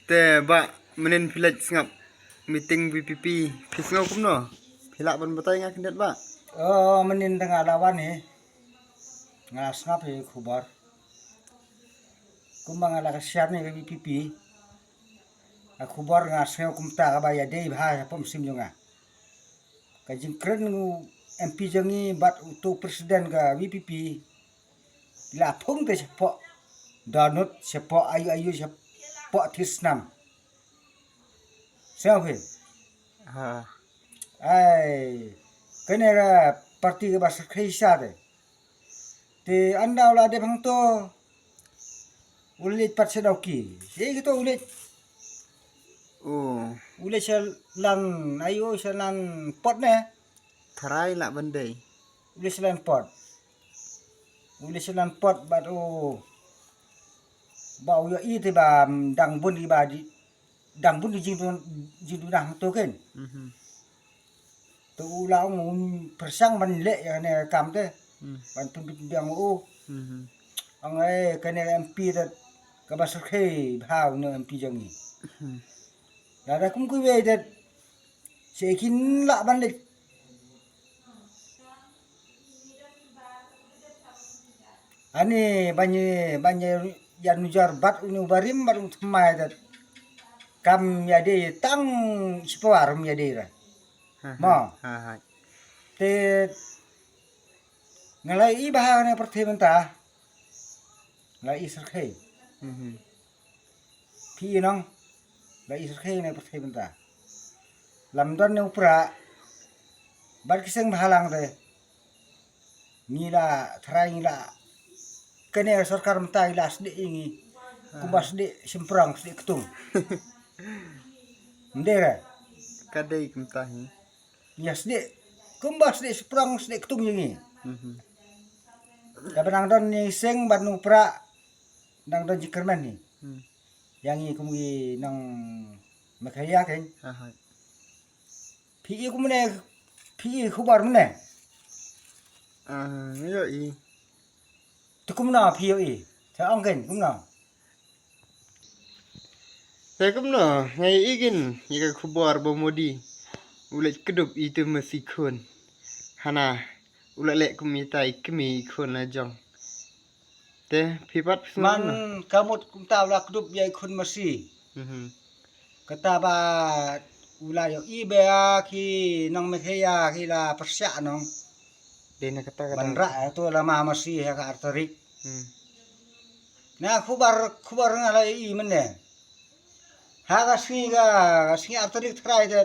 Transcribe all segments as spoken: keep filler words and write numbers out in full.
Te ba, mynnin phi leit sngap meeting VPP, phi sngew kumno? Phi lah ban batai nga khyndiat ba? Oh, mynnin te nga la wan hi. Nga la sngap hi khubor. Kumba nga la ka share ne ka VPP. Ka khubor nga sngew kumta kaba ïadei bha ha pom sim jong nga. Ka jingkren u MP jong ngi bad uto president ka VPP. La phong te shapoh dohnud, shapoh ayu ayu, shapoh thisnam. Sngew phi? Ha. Ai, kane ka party kaba syrkhei sha te. Te ynda u la dep hangto, u leit pat sha Dawki. Sha kito u leit. Oh. U leit sha lan, ayu sha lan pot ne. Tharai lah ban dei. U leit sha lan pot. U leit sha lan pot bad u, ba u ïohi te ba, mm, dang bun i ba di, dang bun i jingduna, jingduna hangto ken. Mhm. Te u la ong un pyrshang ban leh ïa kane ka kam te. Hmm. Ban pynbit biang u. Mhm. Ong ai kane ka MP te kaba syrkhei bha une u MP jong ngi. Hmm. Lada kum kiwei te sha kin lah ban leit. Ani ban ïa, ban ïa, ïa nujor bad une u barim bad u thymmai te. Kam ïadei tang shipara rum ïadei ra. Ha, ha. Mo. Ha, ha. Te nga la i bha ne pyrthei mynta. La i syrkhei. Mhm. Phi i nong. La i syrkhei ne pyrthei mynta. Lam don ne u pra. Bad ki seng bhalang te. Ngi la tharai ngi la. Kane sorkar mynta ngi la sdih ngi. Kumba sdih shymprang sdih ktung. Mdera. Ka dei kumta hi. Ngi la sdih. Kumba sdih shymprang sdih ktung ngi. Mhm. Kaba nang don ni seng bad nu pra. Nang don jingkyrmen ni. Hmm. Yang ngi kum ngi nang Meghalaya ken. Aha. Phi i kumne, phi i khubor mne. Ah, ïohi. Te kumno phi ïohi? Te ong ken kumno? Te kumno, nga ïohi ken ïa ka khubor ba Modi u leit kdup ïa ita masi khun. Hana u la leh kum ita i kmie i khun la jong. Te phi pat phi sngew kumno? Man ka mut kumta u la kdup ïa i khun masi. Mhm. Kata ba u la ïohi ba ki nong Meghalaya ki la pyrshah nong. Dei na kata ka ban rah ïa to lama masi ha ka ar tarik. Hmm. Na khubor, khubor nga la ïohi mynne. Ha ka sngi ka, ka sngi ar tarik trai te.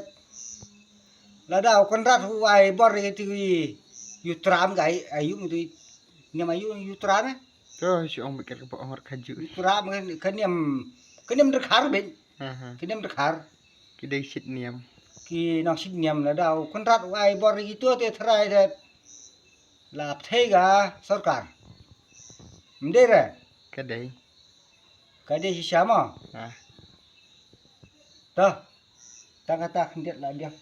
Lada u Conrad u ai bor ïa kito ki u tram ka ai, ayu ngi tu. Niam ayu u tram eh. To, shu ong bikir ka ba ong ka ju. U tram ka, ka niam, ka niam dkhar ben. Aha. Ki niam dkhar. Ki dei shit niam. Ki nong shit niam lada u Conrad u ai bor ïa kito te trai te. La pthei ka sorkar. Mdei re? Ka dei. Ka dei shisha mo? Ah. To. Tang kata khyndiat la biang.